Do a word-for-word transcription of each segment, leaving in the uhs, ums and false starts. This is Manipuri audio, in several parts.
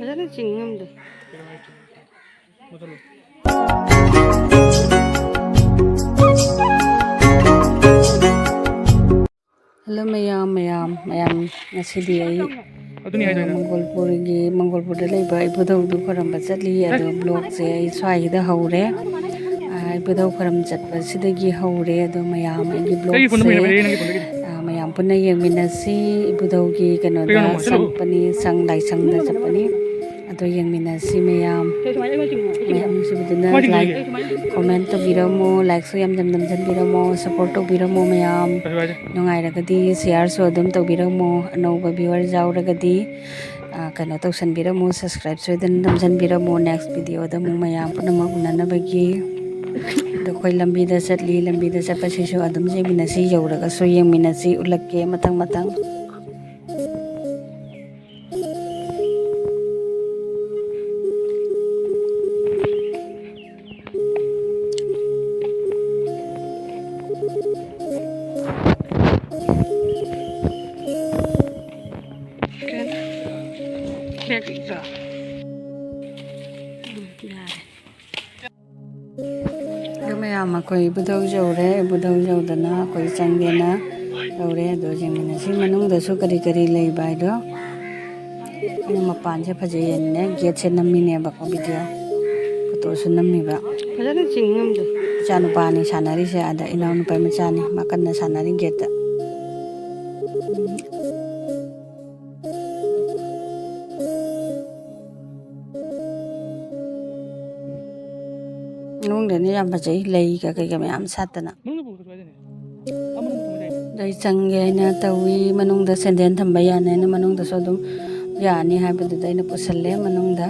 ꯐꯖꯅ ꯆꯤꯡ ꯉꯝꯗꯦ꯫ ꯍꯜꯂꯣ ꯃꯌꯥꯝ, ꯃꯌꯥꯝ, ꯃꯌꯥꯝ, ꯉꯁꯤꯗꯤ ꯑꯩ, ꯑꯗꯨꯅꯤ ꯍꯥꯏꯗꯣ ꯑꯩꯅ꯫ ꯃꯪꯒꯣꯜꯄꯨꯔꯒꯤ, ꯃꯪꯒꯣꯜꯄꯨꯔꯗ ꯂꯩꯕ ꯏꯕꯨꯙꯧꯗꯨ ꯈꯣꯏꯔꯝꯕ ꯆꯠꯂꯤ꯫ ꯑꯗꯣ ꯕ꯭ꯂꯣꯛꯁꯦ ꯑꯩ ꯁ꯭ꯋꯥꯏꯁꯤꯗ ꯍꯧꯔꯦ꯫ ꯑ, ꯏꯕꯨꯙꯧ ꯈꯣꯏꯔꯝ ꯆꯠꯄꯁꯤꯗꯒꯤ ꯍꯧꯔꯦ꯫ ꯑꯗꯣ ꯃꯌꯥꯝ ꯑꯩꯒꯤ ꯀꯩꯒꯤ ꯐꯣꯟꯗ ꯕ꯭ꯂꯣꯛꯁꯦ, ꯃꯩ ꯍꯥꯏꯕ ꯅꯪꯒꯤ ꯐꯣꯟꯗꯒꯤ? ꯑ, ꯃꯌꯥꯝ ꯄꯨꯟꯅ ꯌꯦꯡꯃꯤꯟꯅꯁꯤ꯫ ꯏꯕꯨꯙꯧꯒꯤ ꯀꯩꯅꯣꯗ ꯀꯩꯅꯣ ꯃꯥ? ꯆꯠꯂꯨ꯫ ꯆꯪꯉꯛꯄꯅꯤ, ꯁꯪ ꯂꯥꯏꯁꯪꯗ ꯆꯠꯄꯅꯤ꯫ ꯑꯗꯣ ꯌꯦꯡꯃꯤꯟꯅꯁꯤ ꯃꯌꯥꯝ꯫ ꯃꯌꯥꯝ ꯅꯨꯡꯁꯤꯕꯤꯗꯨꯅ ꯀꯃꯥꯏ ꯇꯧꯔꯤꯒꯦ? Like, comment ꯇꯧꯕꯤꯔꯝꯃꯣ, like ꯁꯨ ꯌꯥꯝ ꯌꯥꯝ ꯅꯝꯖꯟꯕꯤꯔꯝꯃꯣ, support ꯇꯧꯕꯤꯔꯝꯃꯣ ꯃꯌꯥꯝ꯫ ꯀꯩꯁꯨ ꯀꯥꯏꯗꯦ꯫ ꯅꯨꯡꯉꯥꯏꯔꯒꯗꯤ share ꯁꯨ ꯑꯗꯨꯝ ꯇꯧꯕꯤꯔꯝꯃꯣ, ꯑꯅꯧꯕ viewers ꯌꯥꯎꯔꯒꯗꯤ, ꯑ, ꯀꯩꯅꯣ ꯇꯧꯁꯟꯕꯤꯔꯝꯃꯣ, subscribe ꯁꯣꯏꯗꯅ ꯅꯝꯖꯟꯕꯤꯔꯝꯃꯣ꯫ Next video ꯗ ꯑꯃꯨꯛ ꯃꯌꯥꯝ ꯄꯨꯝꯅꯃꯛ ꯎꯅꯅꯕꯒꯤ꯫ ꯑꯗꯣ ꯑꯩꯈꯣꯏ ꯂꯝꯕꯤꯗ ꯆꯠꯂꯤ, ꯂꯝꯕꯤꯗ ꯆꯠꯄꯁꯤꯁꯨ ꯑꯗꯨꯝ ꯌꯦꯡꯃꯤꯟꯅꯁꯤ, ꯌꯧꯔꯒꯁꯨ ꯌꯦꯡꯃꯤꯟꯅꯁꯤ, ꯎꯠꯂꯛꯀꯦ ꯃꯊꯪ ꯃꯊꯪ꯫ ꯑꯗꯨ ꯃꯌꯥꯝ ꯑꯩꯈꯣꯏ ꯏꯕꯨꯙꯧ ꯌꯧꯔꯦ꯫ ꯏꯕꯨꯙꯧ ꯌꯧꯗꯅ ꯑꯩꯈꯣꯏ ꯆꯪꯒꯦꯅ ꯇꯧꯔꯦ꯫ ꯑꯗꯣ ꯌꯦꯡꯃꯤꯟꯅꯁꯤ ꯃꯅꯨꯡꯗꯁꯨ ꯀꯔꯤ ꯀꯔꯤ ꯂꯩꯕ ꯍꯥꯏꯗꯣ꯫ ꯑꯩꯅ ꯃꯄꯥꯟꯁꯦ ꯐꯖꯩꯌꯦꯅꯅꯦ, gate ꯁꯦ ꯅꯝꯃꯤꯅꯦꯕꯀꯣ, video, photo ꯁꯨ ꯅꯝꯃꯤꯕ꯫ ꯐꯖꯅ ꯆꯤꯡ ꯉꯝꯗꯦ꯫ ꯏꯆꯥꯅꯨꯄꯥꯅꯤ ꯁꯥꯟꯅꯔꯤꯁꯦ, ꯑꯗ ꯏꯅꯥꯎꯅꯨꯄꯥ ꯃꯆꯥꯅꯤ, ꯃꯥ ꯀꯟꯅ ꯁꯥꯟꯅꯔꯤ gate ꯇ꯫ ꯃꯅꯨꯡꯗꯅꯤ ꯌꯥꯝ ꯐꯖꯩ, ꯂꯩꯒ ꯀꯩꯒ ꯃꯌꯥꯝ ꯁꯥꯠꯇꯅ꯫ ꯃꯅꯨꯡꯗ ꯄꯨꯈ꯭ꯔꯁꯨ ꯀꯥꯏꯗꯦꯅꯦ꯫ ꯑꯃꯅ ꯄꯨꯈ꯭ꯔꯁꯨ ꯀꯥꯏꯗꯦ꯫ ꯑꯗꯩ ꯆꯪꯒꯦ ꯍꯥꯏꯅ ꯇꯧꯏ, ꯃꯅꯨꯡꯗ ꯁꯦꯟꯗꯦꯟ ꯊꯝꯕ ꯌꯥꯅꯤ ꯍꯥꯏꯅ ꯃꯅꯨꯡꯗꯁꯨ ꯑꯗꯨꯝ ꯌꯥꯅꯤ ꯍꯥꯏꯕꯗꯨꯗ ꯑꯩꯅ ꯄꯨꯁꯜꯂꯦ ꯃꯅꯨꯡꯗ꯫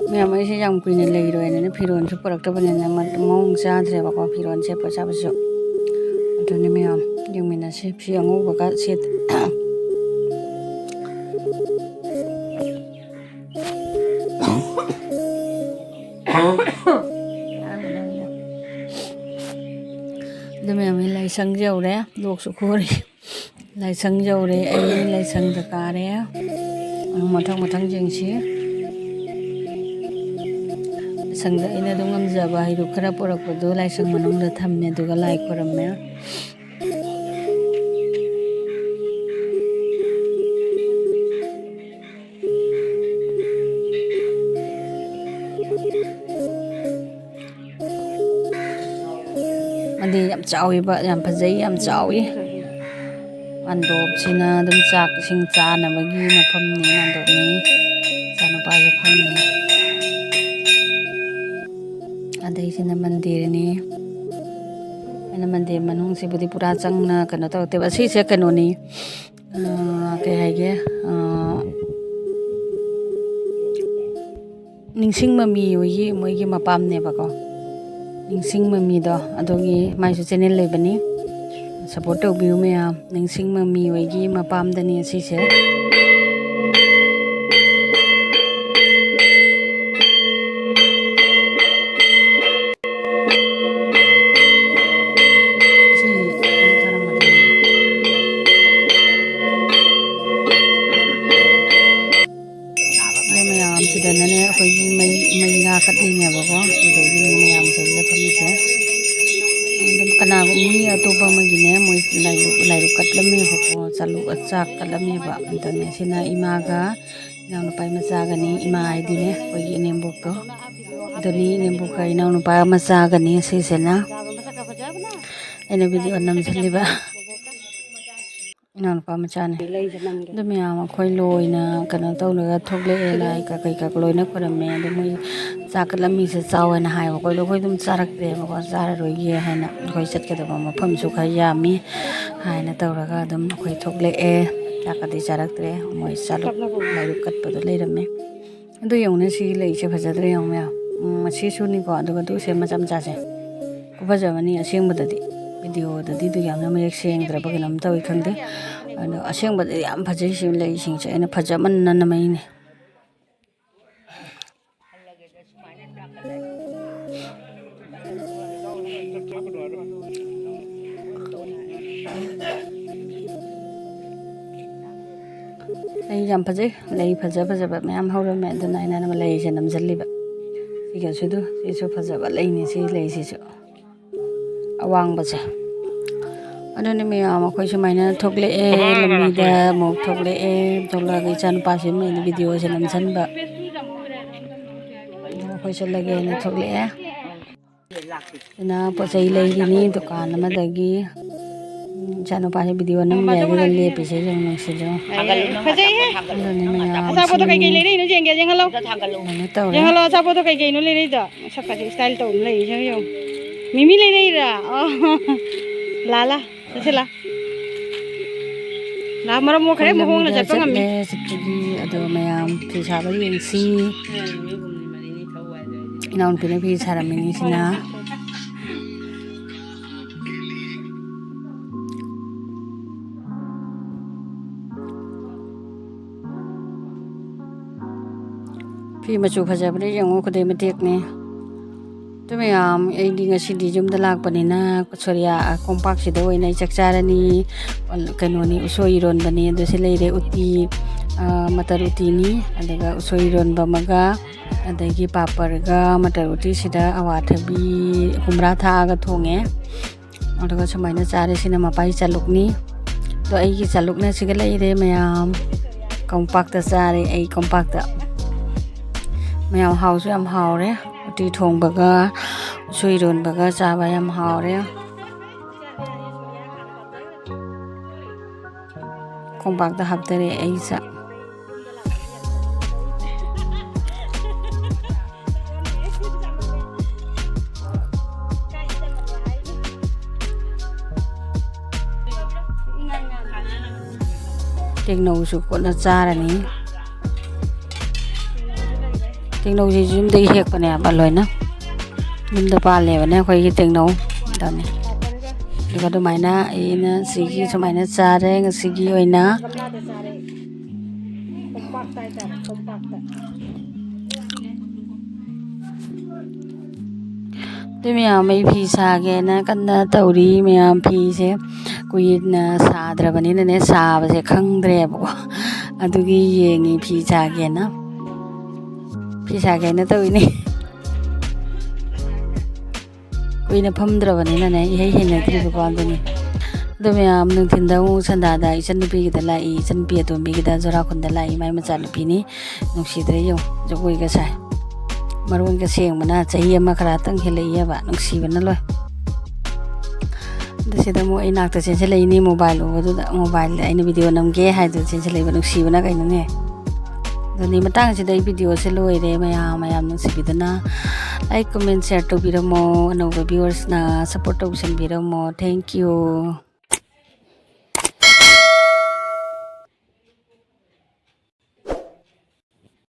ꯃꯌꯥꯝ, ꯑꯩꯁꯦ ꯌꯥꯝ ꯀꯨꯏꯅ ꯂꯩꯔꯣꯏꯅ ꯐꯤꯔꯣꯜꯁꯨ ꯄꯨꯔꯛꯇꯕꯅꯤꯅ ꯃ-, ꯃꯑꯣꯡ ꯆꯥꯗ꯭ꯔꯦꯕꯀꯣ, ꯐꯤꯔꯣꯜ ꯁꯦꯠꯄ ꯆꯥꯕꯁꯨ꯫ ꯑꯗꯨꯅꯤ ꯃꯌꯥꯝ, ꯌꯦꯡꯃꯤꯟꯅꯁꯤ꯫ ꯐꯤ ꯑꯉꯧꯕꯒ ꯁꯦꯠ-, ꯑꯗꯨ ꯃꯌꯥꯝ, ꯑꯩ ꯂꯥꯏꯁꯪ ꯌꯧꯔꯦ, ꯂꯣꯛꯁꯨ ꯈꯨꯔꯤ꯫ ꯂꯥꯏꯁꯪ ꯌꯧꯔꯦ, ꯑꯩ ꯂꯥꯏꯁꯪꯗ ꯀꯥꯔꯦ꯫ ꯃꯊꯪ ꯃꯊꯪ ꯌꯦꯡꯁꯤ꯫ ꯂꯥꯏꯁꯪꯗ ꯑꯩꯅ ꯑꯗꯨꯝ ꯉꯝꯖꯕ ꯍꯩꯔꯨꯛ ꯈꯔ ꯄꯨꯔꯛꯄꯗꯣ ꯂꯥꯏꯁꯪ ꯃꯅꯨꯡꯗ ꯊꯝꯃꯦ, ꯑꯗꯨꯒ ꯂꯥꯏ ꯈꯣꯏꯔꯝꯃꯦ꯫ ꯃꯥꯟꯗꯤ ꯌꯥꯝ ꯆꯥꯎꯋꯤꯕ, ꯌꯥꯝ ꯐꯖꯩ, ꯌꯥꯝ ꯆꯥꯎꯋꯤ꯫ ꯃꯥꯟꯗꯣꯞꯁꯤꯅ ꯑꯗꯨꯝ ꯆꯥꯛ ꯏꯁꯤꯡ ꯆꯥꯅꯕꯒꯤ ꯃꯐꯝꯅꯤ, ꯃꯥꯟꯗꯣꯞꯅꯤ꯫ ꯏꯆꯥꯅꯨꯄꯥꯁꯨ ꯐꯝꯃꯤ꯫ ꯑꯗꯩꯁꯤꯅ ꯃꯟꯗꯤꯔꯅꯤ꯫ ꯑꯩꯅ ꯃꯟꯗꯤꯔ ꯃꯅꯨꯡꯁꯤꯕꯨꯗꯤ ꯄꯨꯔꯥ ꯆꯪꯅ ꯀꯩꯅꯣ ꯇꯧꯔꯛꯇꯦꯕ꯫ ꯑꯁꯤꯁꯦ ꯀꯩꯅꯣꯅꯤ, ꯑꯥ, ꯀꯩ ꯍꯥꯏꯒꯦ, ꯑꯥ, ꯅꯤꯡꯁꯤꯡ ꯃꯃꯤ ꯍꯣꯏꯒꯤ, ꯃꯣꯏꯒꯤ ꯃꯄꯥꯝꯅꯦꯕꯀꯣ꯫ ꯅꯤꯡꯁꯤꯡ ꯃꯃꯤꯗꯣ, ꯑꯗꯨꯒꯤ ꯃꯥꯏꯁꯨ ꯆꯦꯅꯦꯜ ꯂꯩꯕꯅꯤ, ꯁꯞꯄꯣꯔꯠ ꯇꯧꯕꯤꯌꯨ ꯃꯌꯥꯝ꯫ ꯅꯤꯡꯁꯤꯡ ꯃꯃꯤ ꯍꯣꯏꯒꯤ ꯃꯄꯥꯝꯗꯅꯤ ꯑꯁꯤꯁꯦ꯫ ꯑꯗꯨ ꯃꯌꯥꯝꯁꯤꯗꯅꯅꯦ, ꯑꯩꯈꯣꯏꯒꯤ ꯃꯩ, ꯃꯩꯔꯥ ꯀꯠꯂꯤꯅꯦꯕꯀꯣ꯫ ꯑꯗꯨꯗꯒꯤ ꯃꯤ ꯃꯌꯥꯝꯁꯤꯗ ꯐꯝꯃꯤꯁꯦ꯫ ꯑꯗꯨꯝ ꯀꯅꯥꯒꯨꯝꯕ ꯃꯤ ꯑꯇꯣꯞꯄ ꯑꯃꯒꯤꯅꯦ, ꯃꯣꯏ ꯂꯥꯏꯔꯨꯛ, ꯂꯥꯏꯔꯨꯛ ꯀꯠꯂꯝꯃꯦꯕꯀꯣ꯫ ꯆꯥꯂꯨꯛ, ꯆꯥꯛ ꯀꯠꯂꯝꯃꯦꯕ꯫ ꯑꯗꯨꯅꯦ ꯁꯤꯅ ꯏꯃꯥꯒ ꯏꯅꯥꯎꯅꯨꯄꯥꯒꯤ ꯃꯆꯥꯒꯅꯤ꯫ ꯏꯃꯥ ꯍꯥꯏꯗꯤꯅꯦ, ꯑꯩꯈꯣꯏꯒꯤ ꯏꯅꯦꯝꯕꯣꯛꯇꯣ꯫ ꯑꯗꯨꯅꯤ ꯏꯅꯦꯝꯕꯣꯛꯀ ꯏꯅꯥꯎꯅꯨꯄꯥ ꯃꯆꯥꯒꯅꯤ ꯁꯤꯁꯤꯅ꯫ ꯑꯩꯅ ꯚꯤꯗꯤꯑꯣ ꯅꯝꯁꯤꯜꯂꯤꯕ꯫ ꯏꯅꯥꯎꯅꯨꯄꯥ ꯃꯆꯥꯅꯤ꯫ ꯑꯗꯨ ꯃꯌꯥꯝ ꯑꯩꯈꯣꯏ ꯂꯣꯏꯅ ꯀꯩꯅꯣ ꯇꯧꯔꯒ ꯊꯣꯛꯂꯛꯑꯦ, ꯂꯥꯏ ꯀ-, ꯀꯩꯀꯥ ꯂꯣꯏꯅ ꯈꯣꯏꯔꯝꯃꯦ꯫ ꯑꯗꯨ ꯃꯣꯏ ꯆꯥꯛ ꯀꯠꯂꯝꯃꯤꯁꯦ ꯆꯥꯎ ꯍꯥꯏꯅ ꯍꯥꯏꯕꯀꯣ꯫ ꯑꯗꯣ ꯑꯩꯈꯣꯏ ꯑꯗꯨꯝ ꯆꯥꯔꯛꯇ꯭ꯔꯦꯕꯀꯣ, ꯆꯥꯔꯔꯣꯏꯒꯦ ꯍꯥꯏꯅ, ꯑꯩꯈꯣꯏ ꯆꯠꯀꯗꯕ ꯃꯐꯝꯁꯨ ꯈꯔ ꯌꯥꯝꯃꯤ ꯍꯥꯏꯅ ꯇꯧꯔꯒ ꯑꯗꯨꯝ ꯑꯩꯈꯣꯏ ꯊꯣꯛꯂꯛꯑꯦ꯫ ꯆꯥꯛꯀꯗꯤ ꯆꯥꯔꯛꯇ꯭ꯔꯦ, ꯃꯣꯏ ꯆꯥꯂꯨꯛ, ꯂꯥꯏꯔꯨꯛ ꯀꯠꯄꯗꯣ ꯂꯩꯔꯝꯃꯦ꯫ ꯑꯗꯨ ꯌꯦꯡꯉꯨꯅꯦ, ꯁꯤꯒꯤ ꯂꯩꯁꯦ ꯐꯖꯗ꯭ꯔꯥ ꯌꯦꯡꯉꯨ ꯃꯌꯥꯝ꯫ ꯎꯝ, ꯃꯁꯤꯁꯨꯅꯤꯀꯣ, ꯑꯗꯨꯒ ꯑꯗꯨꯁꯦ ꯃꯆꯥ ꯃꯆꯥꯁꯦ꯫ ꯈꯨꯐꯖꯕꯅꯤ ꯑꯁꯦꯡꯕꯗꯗꯤ꯫ ꯚꯤꯗꯤꯑꯣꯗꯗꯤ ꯑꯗꯨ ꯌꯥꯝꯅ ꯃꯌꯦꯛ ꯁꯦꯡꯗ꯭ꯔꯕ ꯀꯩꯅꯣꯝ ꯇꯧꯏ, ꯈꯪꯗꯦ꯫ ꯑꯗꯣ ꯑꯁꯦꯡꯕꯗꯗꯤ ꯌꯥꯝ ꯐꯖꯩ ꯁꯤ ꯂꯩꯁꯤꯡꯁꯦ, ꯑꯩꯅ ꯐꯖꯃꯟꯅꯅ ꯃꯩꯅꯦ꯫ ꯂꯩ ꯌꯥꯝ ꯐꯖꯩ꯫ ꯂꯩ ꯐꯖ ꯐꯖꯕ ꯃꯌꯥꯝ ꯍꯧꯔꯝꯃꯦ꯫ ꯑꯗꯨꯅ ꯑꯩꯅ ꯂꯩꯁꯦ ꯅꯝꯁꯤꯜꯂꯤꯕ꯫ ꯁꯤꯒꯁꯨ ꯑꯗꯨ, ꯁꯤꯁꯨ ꯐꯖꯕ ꯂꯩꯅꯤ, ꯁꯤ ꯂꯩꯁꯤꯁꯨ꯫ ꯑꯋꯥꯡꯕꯁꯦ꯫ ꯑꯗꯨꯅꯤ ꯃꯌꯥꯝ, ꯑꯩꯈꯣꯏ ꯁꯨꯃꯥꯏꯅ ꯊꯣꯛꯂꯛꯑꯦ, ꯂꯝꯕꯤꯗ ꯑꯃꯨꯛ ꯊꯣꯛꯂꯛꯑꯦ꯫ ꯊꯣꯛꯂꯛꯑꯒ ꯏꯆꯥꯅꯨꯄꯥꯁꯤꯃ ꯑꯩꯅ ꯚꯤꯗꯤꯑꯣꯁꯦ ꯅꯝꯁꯤꯟꯕ꯫ ꯑꯗꯣ ꯑꯩꯈꯣꯏ ꯆꯠꯂꯒꯦꯅ ꯊꯣꯛꯂꯛꯑꯦ꯫ ꯑꯗꯨꯅ ꯄꯣꯠ ꯆꯩ ꯂꯩꯔꯤꯅꯤ ꯗꯨꯀꯥꯟ ꯑꯃꯗꯒꯤ꯫ ꯎꯝ, ꯏꯆꯥꯅꯨꯄꯥꯁꯦ ꯚꯤꯗꯤꯑꯣ ꯅꯝꯒꯦ ꯍꯥꯏꯗꯨꯅ ꯂꯦꯞꯄꯤꯁꯦ ꯌꯦꯡꯉꯨ, ꯅꯨꯡꯁꯤꯗ꯭ꯔꯣ? ꯐꯖꯩꯍꯦ꯫ ꯑꯗꯨꯅꯤ ꯃꯌꯥꯝ, ꯑꯆꯥꯄꯣꯠꯇꯣ ꯀꯩꯀꯩ ꯂꯩꯔꯛꯏꯅꯣ ꯌꯦꯡꯒꯦ, ꯌꯦꯡꯍꯜꯂꯣ꯫ ꯁꯨꯃꯥꯏꯅ ꯇꯧꯔꯦ꯫ ꯌꯦꯡꯍꯜꯂꯣ, ꯑꯆꯥꯄꯣꯠꯇꯣ ꯀꯩꯀꯩꯅꯣ ꯂꯩꯔꯛꯏꯗꯣ꯫ ꯃꯁꯛꯀꯁꯦ style ꯇꯧꯗꯅ ꯂꯩꯔꯤꯁꯦ ꯌꯦꯡꯉꯨ꯫ ꯃꯤꯃꯤ ꯂꯩꯔꯛꯏꯔꯥ? ꯑꯣ꯫ ꯂꯥ, ꯂꯥ꯫ ꯆꯠꯁꯤ ꯂꯥ꯫ ꯂꯥ, ꯃꯔꯝ ꯃꯣꯛꯈ꯭ꯔꯦ, ꯑꯩꯈꯣꯏ ꯃꯈꯣꯡꯅ ꯂꯝꯕꯤꯗ ꯆꯠꯄ ꯉꯝꯃꯤ꯫ ꯆꯠꯂꯦ, ꯆꯠꯄꯒꯤ꯫ ꯑꯗꯣ ꯃꯌꯥꯝ ꯐꯤ ꯁꯥꯕ ꯌꯦꯡꯁꯤ꯫ ꯏꯅꯥꯎꯅꯨꯄꯤꯅ ꯐꯤ ꯁꯥꯔꯝꯃꯤꯅꯤ ꯁꯤꯅ꯫ ꯐꯤ ꯃꯆꯨ ꯐꯖꯕꯅꯦ ꯌꯦꯡꯉꯨ, ꯈꯨꯗꯩ ꯃꯇꯦꯛꯅꯦ꯫ ꯑꯗꯨ ꯃꯌꯥꯝ, ꯑꯩꯗꯤ ꯉꯁꯤꯗꯤ ꯌꯨꯝꯗ ꯂꯥꯛꯄꯅꯤꯅ ꯁꯣꯔꯤꯌꯥ, ꯀꯣꯝꯄꯥꯛꯁꯤꯗ ꯑꯣꯏꯅ ꯑꯩ ꯆꯥꯛ ꯆꯥꯔꯅꯤ꯫ ꯀꯩꯅꯣꯅꯤ, ꯎꯁꯣꯏ ꯏꯔꯣꯟꯕꯅꯤ꯫ ꯑꯗꯨ ꯁꯤ ꯂꯩꯔꯦ ꯎꯇꯤ, ꯑ, ꯃꯇꯔ ꯎꯇꯤꯅꯤ꯫ ꯑꯗꯨꯒ ꯎꯁꯣꯏ ꯏꯔꯣꯟꯕ ꯑꯃꯒ, ꯑꯗꯒꯤ ꯄꯥꯄꯔꯒ ꯃꯇꯔ ꯎꯇꯤꯁꯤꯗ ꯑꯋꯥꯊꯕꯤ ꯍꯨꯝꯗ꯭ꯔꯥ ꯊꯥꯛꯑꯒ ꯊꯣꯡꯉꯦ꯫ ꯑꯗꯨꯒ ꯁꯨꯃꯥꯏꯅ ꯆꯥꯔꯦ꯫ ꯁꯤꯅ ꯃꯄꯥꯒꯤ ꯆꯥꯂꯨꯛꯅꯤ꯫ ꯑꯗꯣ ꯑꯩꯒꯤ ꯆꯥꯂꯨꯛꯅ ꯁꯤꯒ ꯂꯩꯔꯦ ꯃꯌꯥꯝ꯫ ꯀꯣꯝꯄꯥꯛꯇ ꯆꯥꯔꯦ ꯑꯩ, ꯀꯣꯝꯄꯥꯛꯇ꯫ ꯃꯌꯥꯝ ꯍꯥꯎꯁꯨ ꯌꯥꯝ ꯍꯥꯎꯔꯦ꯫ ꯎꯇꯤ ꯊꯣꯡꯕꯒ ꯎꯁꯣꯏ ꯏꯔꯣꯟꯕꯒ ꯆꯥꯕ ꯌꯥꯝ ꯍꯥꯎꯔꯦ꯫ ꯀꯣꯝꯄꯥꯛꯇ ꯍꯥꯞꯇꯔꯦ ꯑꯩ ꯆꯥꯛ꯫ ꯇꯦꯡꯅꯧꯁꯨ ꯀꯣꯟꯅ ꯆꯥꯔꯅꯤ꯫ ꯇꯦꯡꯅꯧꯁꯤꯁꯨ ꯌꯨꯝꯗꯒꯤ ꯍꯦꯛꯄꯅꯦꯕ ꯂꯣꯏꯅ꯫ ꯌꯨꯝꯗ ꯄꯥꯜꯂꯦꯕꯅꯦ ꯑꯩꯈꯣꯏꯒꯤ ꯇꯦꯡꯅꯧ꯫ ꯑꯗꯨꯅꯤ꯫ ꯑꯗꯨꯒ ꯑꯗꯨꯃꯥꯏꯅ ꯑꯩꯅ ꯁꯤꯒꯤ ꯁꯨꯃꯥꯏꯅ ꯆꯥꯔꯦ ꯉꯁꯤꯒꯤ ꯑꯣꯏꯅ꯫ ꯑꯗꯨ ꯃꯌꯥꯝ, ꯑꯩ ꯐꯤ ꯁꯥꯒꯦꯅ ꯀꯟꯅ ꯇꯧꯔꯤ꯫ ꯃꯌꯥꯝ, ꯐꯤꯁꯦ ꯀꯨꯏꯅ ꯁꯥꯗ꯭ꯔꯕꯅꯤꯅꯅꯦ, ꯁꯥꯕꯁꯦ ꯈꯪꯗ꯭ꯔꯦꯕꯀꯣ꯫ ꯑꯗꯨꯒꯤ ꯌꯦꯡꯉꯤ, ꯐꯤ ꯁꯥꯒꯦꯅ꯫ ꯐꯤ ꯁꯥꯒꯦꯅ ꯇꯧꯏꯅꯦ꯫ ꯀꯨꯏꯅ ꯐꯝꯗ꯭ꯔꯕꯅꯤꯅꯅꯦ, ꯏꯍꯩ ꯍꯩꯅꯗ꯭ꯔꯤꯕꯀꯣ, ꯑꯗꯨꯅꯤ꯫ ꯑꯗꯣ ꯃꯌꯥꯝ, ꯅꯨꯡꯊꯤꯟꯗ ꯑꯃꯨꯛ ꯁꯟꯗꯥꯗ ꯏꯆꯟꯅꯨꯄꯤꯒꯤꯗ ꯂꯥꯛꯏ, ꯏꯆꯟꯅꯨꯄꯤ ꯑꯇꯣꯝꯕꯤꯒꯤꯗ ꯖꯣꯔꯥꯈꯨꯟꯗ ꯂꯥꯛꯏ, ꯃꯥꯏ ꯃꯆꯥꯅꯨꯄꯤꯅꯤ꯫ ꯅꯨꯡꯁꯤꯗ꯭ꯔꯦ ꯌꯦꯡꯉꯨ, ꯖꯒꯣꯏꯒ ꯁꯥꯏ, ꯃꯔꯣꯟꯒ ꯁꯦꯡꯕꯅ꯫ ꯆꯍꯤ ꯑꯃ ꯈꯔꯇꯪ ꯍꯦꯜꯂꯛꯏꯑꯕ, ꯅꯨꯡꯁꯤꯕꯅ ꯂꯣꯏ꯫ ꯑꯗ ꯁꯤꯗ ꯑꯃꯨꯛ ꯑꯩ ꯅꯥꯛꯇ ꯆꯦꯟꯁꯤꯜꯂꯛꯏꯅꯤ, ꯃꯣꯕꯥꯏꯜ ꯎꯕꯗꯨꯗ꯫ ꯃꯣꯕꯥꯏꯜꯗ ꯑꯩꯅ ꯚꯤꯗꯤꯑꯣ ꯅꯝꯒꯦ ꯍꯥꯏꯗꯨꯅ ꯆꯦꯟꯁꯤꯜꯂꯛꯏꯕ, ꯅꯨꯡꯁꯤꯕꯅ ꯀꯩꯅꯣꯅꯦ꯫ ꯑꯗꯨꯅꯤ, ꯃꯇꯥꯡꯁꯤꯗ ꯑꯩ ꯚꯤꯗꯤꯑꯣꯁꯦ ꯂꯣꯏꯔꯦ꯫ ꯃꯌꯥꯝ, ꯃꯌꯥꯝ ꯅꯨꯡꯁꯤꯕꯤꯗꯨꯅ like, comment, share ꯇꯧꯕꯤꯔꯝꯃꯣ꯫ ꯑꯅꯧꯕ viewersꯅ support ꯇꯧꯁꯟꯕꯤꯔꯝꯃꯣ꯫ Thank you꯫